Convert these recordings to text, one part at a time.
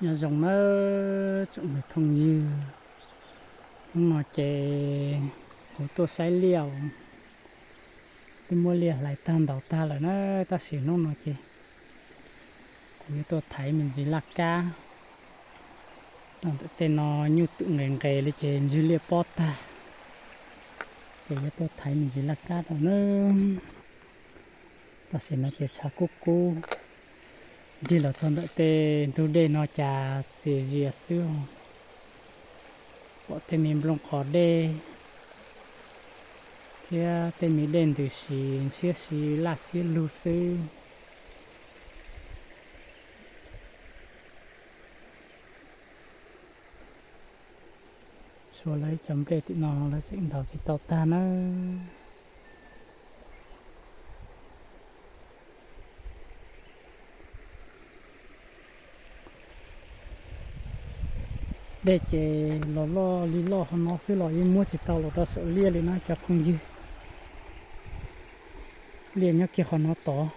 Nyob zoo nawb tsoom me phooj ywg, hnub no ces kuv tuaj saib liaj, twb muab liaj hlais tag ntaus tag lawm na, tab sis hnub no ces kuv yuav tuaj thaiv me ntsis laj kab. Ntawm tej no nyuj twm nqes nqes li ces ntswg liaj pob tag, ces yuav tuaj thaiv me ntsis laj kab rau na. Tam sim no ces tshav kub kub, ncig los txog ntawm tej ntug dej no cas txias zias xwb, pom tej me nplooj qos dej thiab tej me dej ntws si ntshiab si laj siab lug xwb. Suav lawv cov nplej tim no lawv tseem ntaus tsis tau tag nawb. Dej ces los loj li loj qhov no xwb los yeej muab tsis tau los rau saum liaj li na cov phooj ywg. Liaj nyob kiag qhov no tod,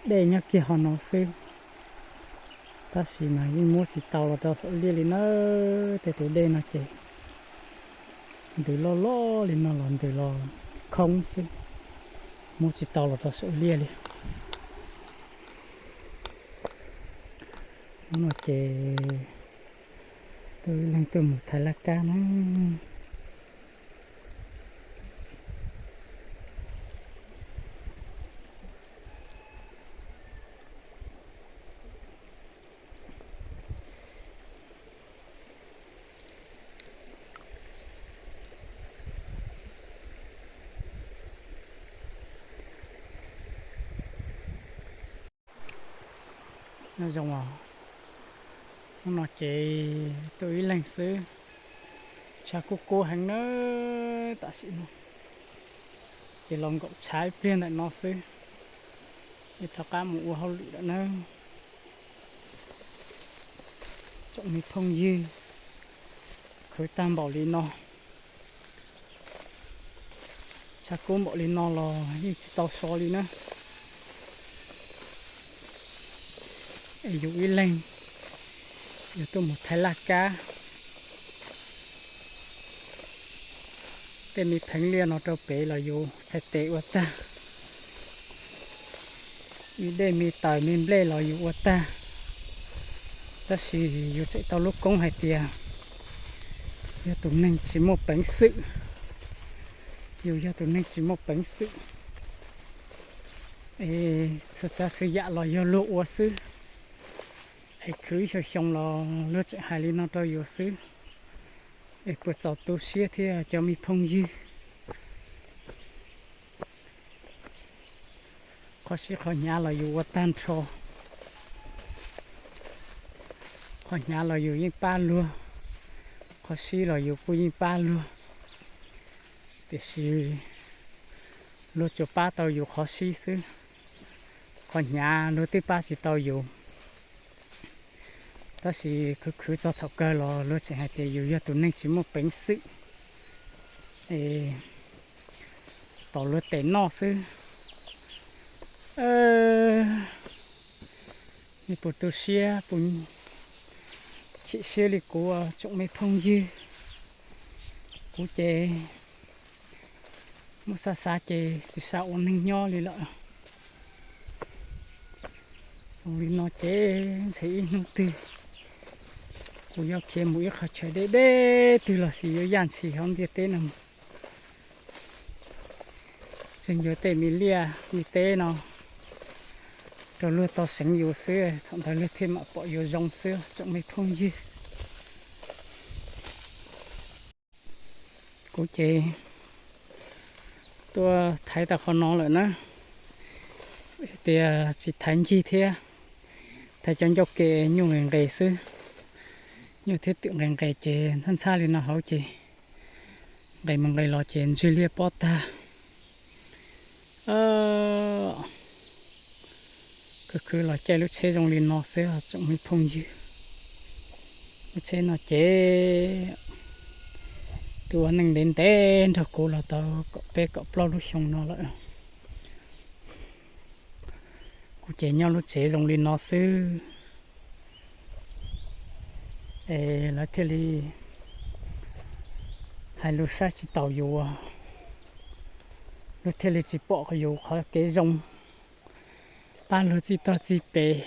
dej nyob kiag qhov no xwb, tab sis mas yeej muab tsis tau los rau saum liaj li nawb. Tej tus dej no ces ntws loj loj li no los ntws los khoob xwb, muab tsis tau los rau saum liaj li. Hnub no ces tuaj ib leeg tuaj mus thaiv laj kab na. Nyob zoo os, hnub no ces tuaj ib leeg xwb, tshav kub kub heev nawb tam sim no. Ces los nkaum tshav ib pliag ntawm no xwb, es rov qab mus ua hauj lwm lawm nawb. Tsoom me phooj ywg, khwv tag npaum li no, tshav kub npaum li no los yeej tsis tau so li na. Es yus ib leeg, yus tuaj mus thaiv laj kab, tej me pheev liaj no rau pem los yus txhais tes ua tag, me dej me taws me nplej los yus ua tag, tab sis yus tseem tau lub koob hais tias yog tus neeg tsis muaj peev xwm, yus yog tus neeg tsis muaj peev xwm, es txhua tsav txhua yam los yog luag ua xwb, es khwv xyoo xyoo los luag tseem hais li no rau yus xwb, es puas txaus tu siab thiab cov me phooj ywg. Qhov sib qhov hnyav los yus ua tag nrho, qhov hnyav los yus yeej pab luag, qhov sib los yus kuj yeej pab luag, tiam sis luag tsuas pab tau yus qhov sib xwb, qhov hnyav luag twb pab tsis tau yus. Tab sis khwv khwv txog thaum kawg los luag tseem hais tias yus yog tus neeg tsis muaj peev xwm, es tos luag tes noj xwb. Nej puas tu siab, puas chim siab li kuv tsoom me phooj ywg? Kuv ces muab xav xav ces tsis xav ua neeg nyob li lawm. Zoo li no ces ntshe ib hnub twg kuv yuav khiav mus ib qhov chaw deb deb twg los sis yuav yaj ntxhi hauv ntiaj teb no mus. Tseem yuav tej me liaj me teb no rau luag tau seev yus xwb, thaum ntawd luag thiaj mam pom yus zoo xwb tsoom me phooj ywg. Kuv ces tuaj thaiv tau qhov no lawm na, tias tsis thaiv ncig thiab, thaiv cov ncauj ke nyuj nqes nqes xwb. Nyuj thiab twm nqes nqes ces ntxhab ntxhab li no hauv ces nqes mus nqes los ces ntswg liaj pob tag. Khwv khwv los caij lub tsheb zoo li no xwb tsoom me phooj ywg. Lub tsheb no ces twb ua neej ntev ntev nrog kuv los tau kaum peb kaum plaub lub xyoo no lawm. Kuv ces nyob lub tsev zoo li no xwb. Es lawv thiaj li hais lus saib tsis taus yus, luag thiaj li tsis pom yus qhov kev zoo, pab luag txij tog txij pem,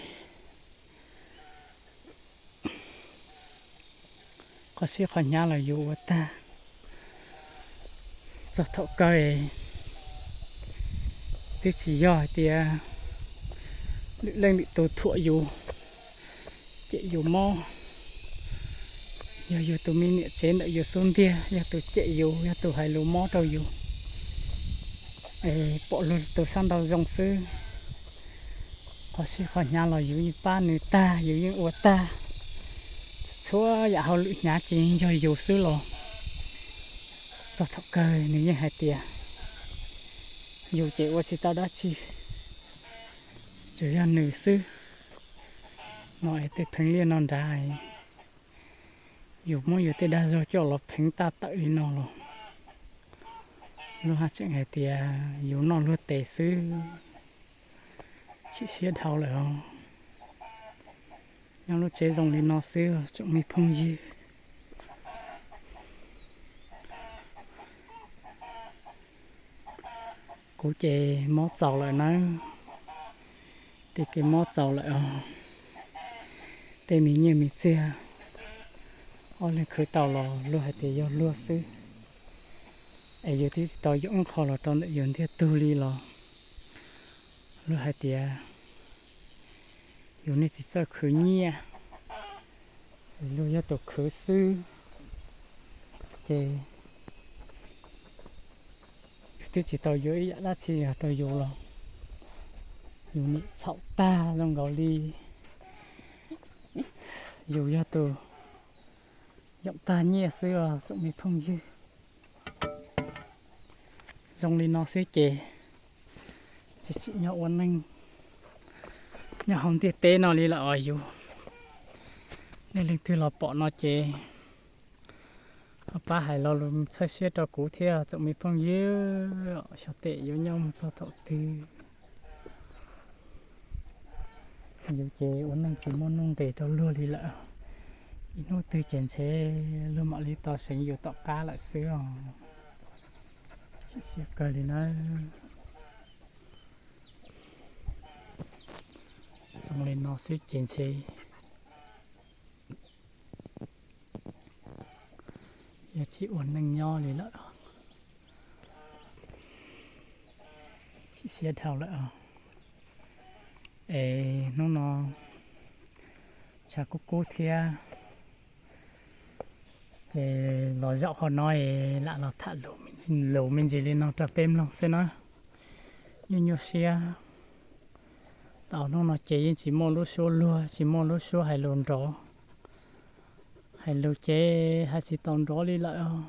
qhov sib qhov hnyav los yus ua tag. Txog thaum kawg twb tsis yog hais tias lwm leej lwm tus thuam yus, cem yus mob, yog yus tus me niam tsev ntawm yus xub ntiag yog tus cem yus, yog tus hais lus mob rau yus, es pom luag tus sab ntau zoo xwb. Qhov sib qhov hnyav los yus yeej pab nws tag, yus yeej ua tag. Txhua yam hauj lwm hnyav ces yog yus xwb los txog thaum kawg nws yeej hais tias yus ces ua tsis tau dab tsi, tsuas yog nws xwb. No es tej pheej liaj no nrad, yus muab yus tej dag zog coj los pheej tag tawm li no los luag haj tseem hais tias yus noj luag tes xwb, chim siab dhau lawm os. Nyob lub tsev zoo li no xwb tsoom me phooj ywg. Kuv ces mob txaus lawm nawb, tej kev mob txaus lawm os. Tej me nyiaj me txiag, ob leeg khwv tau los luag hais tias yog luag xwb, es yus twb tsis tau yuav ib qho los rau ntawm yus ntiag tug li los luag hais tias yus niag txiv txawj khwv nyiaj, luag yog tus khwv xwb, ces yus twb tsis tau yuav ib yam dab tsi rau yus los yus nim txhaum tag zoo nkaus li yus yog tus yoom tag nyiaj xwb os tsoom me phooj ywg. Zoo li no xwb ces tsis tsim nyog ua neej nyob hauv ntiaj teb no li lawm os yus. Nej leej twg los pom no ces ho pab hais lo lus txhawb siab rau kuv thiab tsoom me phooj ywg. Xyov tes yuav nyob mus txog thaum twg, yus ces ua neej tsis muaj nuj nqis rau luag li lawm. Ib hnub twg ces ntshe luag mam li tau seev yus tom qab lawm xwb os. Chim siab kawg li na. Zoo li no xwb ces ntshe yog tsis ua neej nyob li lawm. Chim siab dhau lawm. Es hnub no tshav kub kub thiab, ces los zaum qhov no es lam los tham lus me ntsis li no rau peb mloog xwb na. Nyuaj nyuaj siab, tau hnub no ces yeej tsis muaj lub suab luag, tsis muaj lub suab hais lus nrov. Hais lus ces hais tsis tau nrov li lawm.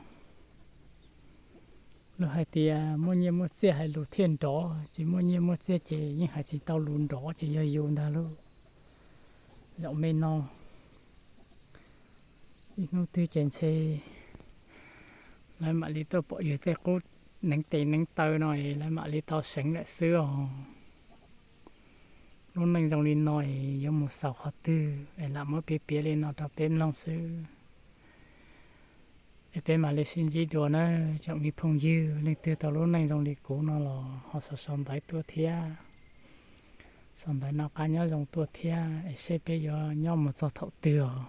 Luag hais tias muaj nyiaj muaj txiaj hais lus thiaj nrov, tsis muaj nyiaj muaj txiaj ces yeej hais tsis tau lus nrov ces yog yus ntag lauj. Zaum me no ib hnub twg ces ntshe lawv mam li tuaj pom yus tej qub neev tes neev taw no es lawv mam li tau seev lawm xwb os. Lub neej zoo li no es yuav mus xaus qhov twg es lam muab piav piav li no rau peb mloog xwb. Es peb mam li sib ntsib dua na tsoom me phooj ywg, leej twg tau lub neej zoo li kuv no los ho sau sau ntawv tuaj thiab. Sau ntawv noj qab nyob zoo tuaj thiab es seb peb yuav nyob mus txog thaum twg os.